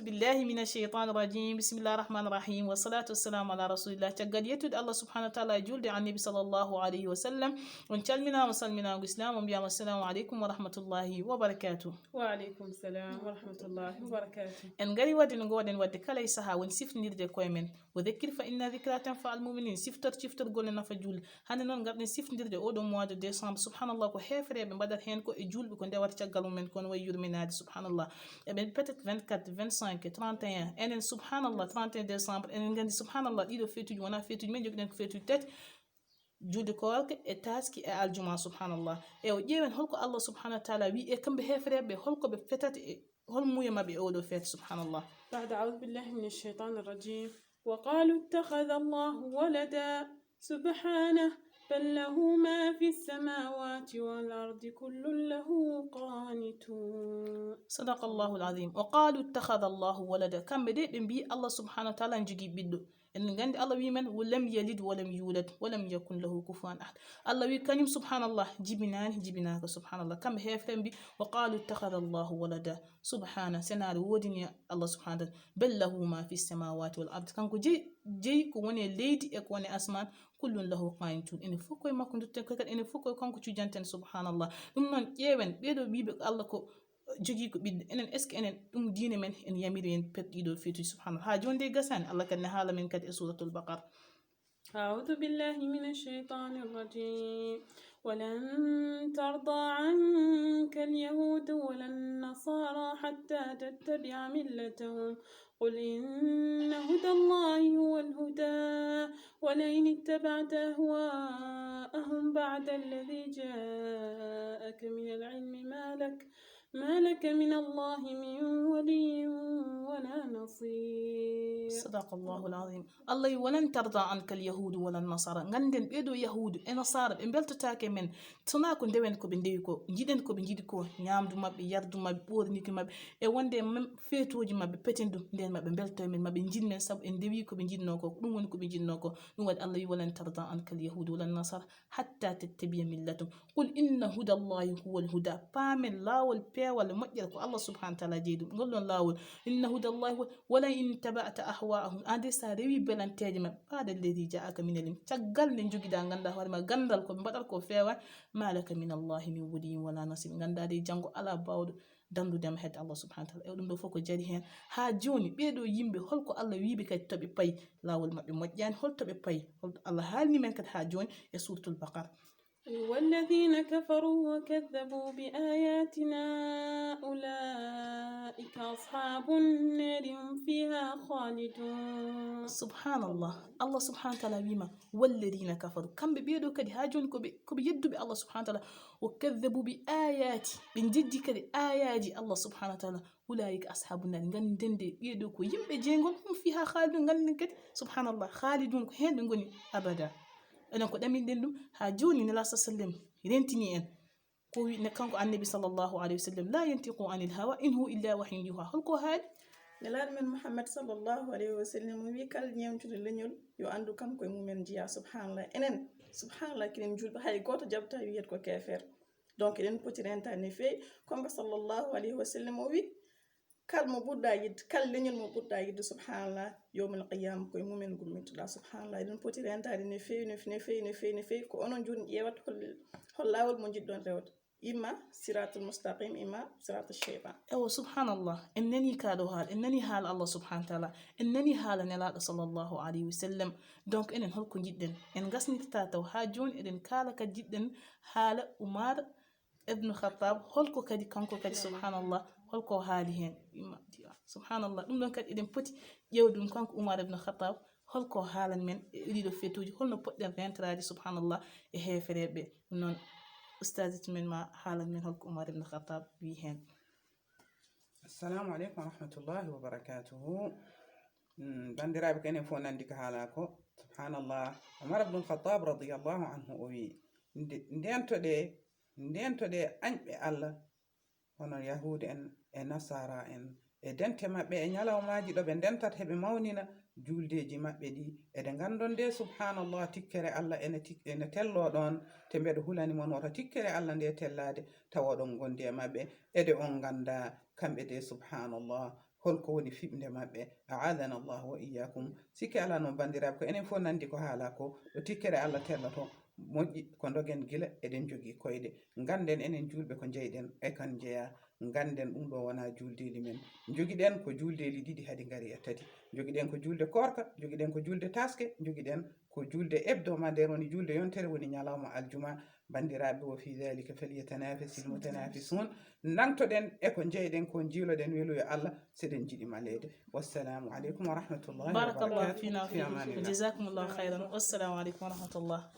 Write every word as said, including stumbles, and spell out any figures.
Billahi mina sheytani rajim. Bismillahi rahmani rahim. Wassalatu wassalamu ala rasulillah. Caggal yettude Allah subhanahu wa taala e julde annabi sallallahu alayhi wa sallam, on calminama salminago islam, on mbiyama assalamu aleykum wa rahmatullahi wa barakatuh. Wa aleykum salam wa rahmatullahi wa barakatuh. En ngari wadde no gowɗen wadde kala e saaha, woni siftindirde koye men. Wa dhakkir fa inna dhikra tanfa al muminin. Siftor, siftorgol no nafa julde. Hannde noon ngarɗen siftindirde oɗo mois de décembre. Subhanallah, ko heefereɓe mbaɗata heen ko e julɓe ko ndewata caggal mumen, kono wayi yurminaade, subhanallah. Eɓe peut-être vingt-quatre, vingt-cinq, trente et un. Enen, subhanallah, trente et un décembre, enen nganndi, subhanallah, ɗiɗo feetuji wona feetuji men, jogiɗen ko feetuji tati. Julde koorka e taaski e aljuma, subhanallah. E o ƴeewen holko Allah subhanahu wa taala wi e kamɓe heefereɓe, holko ɓe fetata e hol muuyo maɓɓe e oɗo feet, subhanallah. بعد أعوذ بالله من الشيطان الرجيم. وقالوا اتخذ الله ولدا. سبحانه. بل له ما في السماوات والأرض كل له قانتون. صدق الله العظيم. وقالوا اتخذ الله ولدا. Kamɓe de ɓe mbi Allah subhanahu wa taala ne jogii ɓiɗɗo. Eɗen nganndi Allah wi men, ولم يلد ولم يولد ولم يكن له كفوا أحد. Allah wi kañum, subhanallah, jibinaani, jibinaaka, subhanallah. Kamɓe heefereɓe mbi, وقالوا اتخذ الله ولدا. Subhana, senaare woodini Allah subhanahu wa taala. بل له ما في السماوات والأرض. Kanko jeyi, jeyi ko woni e leydi e ko woni e asman. كل له قانتون. Enen fof koye makko dutten, koye kadi enen fof koye kanko cujjanten, subhanallah. Ɗum noon, ƴeewen, ɓeeɗo wiiɓe ko Allah ko jogii ko ɓiɗɗo. Enen, est-ce que enen ɗum diine men en yamiri en pet ɗiɗo feetuji, subhanallah. Haa jooni de gasaani, Allah kadi ne haala men kadi e Suratul Baqara. أعوذ بالله من الشيطان الرجيم. ولن ترضى عنك اليهود ولا النصارى حتى تتبع ملتهم. قل إن هدى الله هو الهدى ولئن اتبعت أهواءهم بعد الذي جاءك من العلم ما لك ما لك من الله من ولي ولا نصير. صدق الله العظيم. Allah wi, ولن ترضى عنك اليهود ولا النصارى. Ngannden ɓeeɗo yahuudu e nasaara, ɓe mbeltotaake men. Sonaa ko ndewen ko ɓe ndewi ko, njiɗen ko ɓe njiɗi ko, ñaamdu maɓɓe, yardu maɓɓe, ɓoorniki maɓɓe, e wonde e men feetooji maɓɓe, peten ɗum, nden maɓɓe mbelto e men, maɓɓe njiɗ men, sabu en ndewi ko ɓe njiɗnoo ko, ko ɗum woni ko ɓe njiɗnoo ko. Ɗum waɗi Allah wi, ولن ترضى عنك اليهود ولا النصارى حتى تتبع ملتهم. قل إن هدى الله هو الهدى. Paamen laawol peewal e moƴƴere ko Allah subhanahu wa taala jeyi ɗum. Ngol ɗon laawol. إن هدى الله هو، ولئن اتبعت أهواءهم. Aan de so a rewi belanteeje maɓɓe. بعد الذي جاءك من العلم. Caggal nde njogiɗaa, nganndaa hoore ma ganndal ko ɓe mbaɗata ko feewaani. ما لك من الله من ولي ولا نصير. Nganndaa de janngo alaa baawɗo danndude ma hedde Allah subhanahu wa taala. E ɗum ɗo fof ko jari heen. Haa jooni, ɓeeɗo yimɓe, holko Allah wiiɓe kadi to ɓe payi? Laawol maɓɓe moƴƴaani, holto ɓe payi? Holto Allah haalni men kadi haa jooni e Suuratul Baqara. والذين كفروا وكذبوا بآياتنا أولئك أصحاب النار هم فيها خالدون. Subhanallah. Allah subhanahu wa taala wiima, والذين كفروا. Kamɓe ɓeeɗo kadi haa jooni ko ɓe, ko ɓe yedduɓe Allah subhanahu wa taala. وكذبوا بآياتي. Ɓe njejji kadi aayaaji Allah subhanahu wa taala. أولئك أصحاب النار. Ngannden de ɓeeɗo ko yimɓe jeygol, هم فيها خالدون. Ngannden kadi, subhanallah, خالدون, ko heen ɓe ngoni abada. Enen ko ɗaminɗen ɗum, haa jooni Nelaaɗo sallam rentini en. Ko wi-, ne, kanko Annabi sallallahu alayhi wa sallam, لا ينطق عن الهوى إن هو إلا وحي يوحى. Holko haali? Nelaaɗo men Muhammad sallallahu alayhi wa sallam o wi, kala ñeeñtuɗo leñol, yo anndu kam koye mumen jeyaa. Subhanallah. Enen, subhanallah, kinen julɓe, hay gooto jaɓataa wiyete ko keefeer. Donc, eɗen poti rentaade no feewi. Kanko sallallahu alayhi wa sallam o wi, kala mo ɓurɗaa yiɗde, kala leñol mo ɓurɗaa yiɗde, subhanallah, yawmal qiyama koye mumen gummintoɗaa, subhanallah. Eɗen poti rentaade no feewi, no, no feewi, no feewi, no feewi. Ko onon jooni ƴeewata hol, hol laawol mo njiɗɗon rewde. Imma siratul mustaqim, imma siratul shaytan. Ewa, subhanallah. En nani kaa ɗo haala, en nani haala Allah subhanahu wa taala, en nani haala Nelaaɗo sallallahu alayhi wa sallam. Donc, enen holko njiɗɗen? En ngasnitata taw haa jooni eɗen kaala ka njiɗɗen haala Umar ibn Khattab, holko kadi kanko kadi, subhanallah, holko haali heen? Imma, subhanallah, ɗum ɗon kadi eɗen poti ƴeewde ɗum, kanko Umar ibn Khattab, holko haalan men e ɗiɗo feetuji, holno poɗɗen rentoraade, subhanallah, e heefereɓe? Ɗum noon, ustazit men ma haalan men holko Umar ibn Khattab wi heen. Assalamu aleykum wa rahmatullahi wa barakatuhu. Mm, banndiraaɓe, ko enen fof nanndi ko haalaa ko. Subhanallah. Umar ibn Khattab radiyallahu anhu o wi, nde-, ndentoɗe, ndentoɗe añɓe Allah, hono Yahuud en e Nasaara en, e dente maɓɓe e ñalawmaaji ɗo ɓe ndentata, heɓe mawnina juuldeeji maɓɓe ɗi. Eɗen nganndon de, subhanallah, tikkere Allah ene tik-, ene telloo ɗoon, te mbeɗo hulani mon woto tikkere Allah nde tellaade, tawa oɗon ngondi e maɓɓe, ede on nganndaa kamɓe de, subhanallah, Holko woni fiɓnde maɓɓe? A'adana Allah wa iyyakum. Sikke alaa noon, banndiraaɓe, ko enen fof nanndi ko haalaa ko, ɗo tikkere Allah telloto. Moƴƴi ko ndogen gila eɗen jogii koyɗe. Ngannden enen juulɓe ko njeyɗen e kan njeyaa. Ngannden ɗum ɗo wonaa juuldeeli men. Njogiɗen ko juuldeeli ɗiɗi, hadi ngari e tati. Njogiɗen ko juulde koorka, njogiɗen ko juulde taaske, njogiɗen ko juulde hebdomadaire, woni juulde yontere, woni ñalawma aljuma. Banndiraaɓe, wa fi dhalika falyatanafasil mutanafisun. Nangtoɗen e ko njeyɗen ko, njiiloɗen weluyo Allah, seɗen jiɗi maleede. Wassalamu aleykum wa rahmatullahi wa Barakallahu barakatuh. fina wa Fi fikum. amanillah. Jazakumullahu khairan. Wassalamu aleykum wa rahmatullah.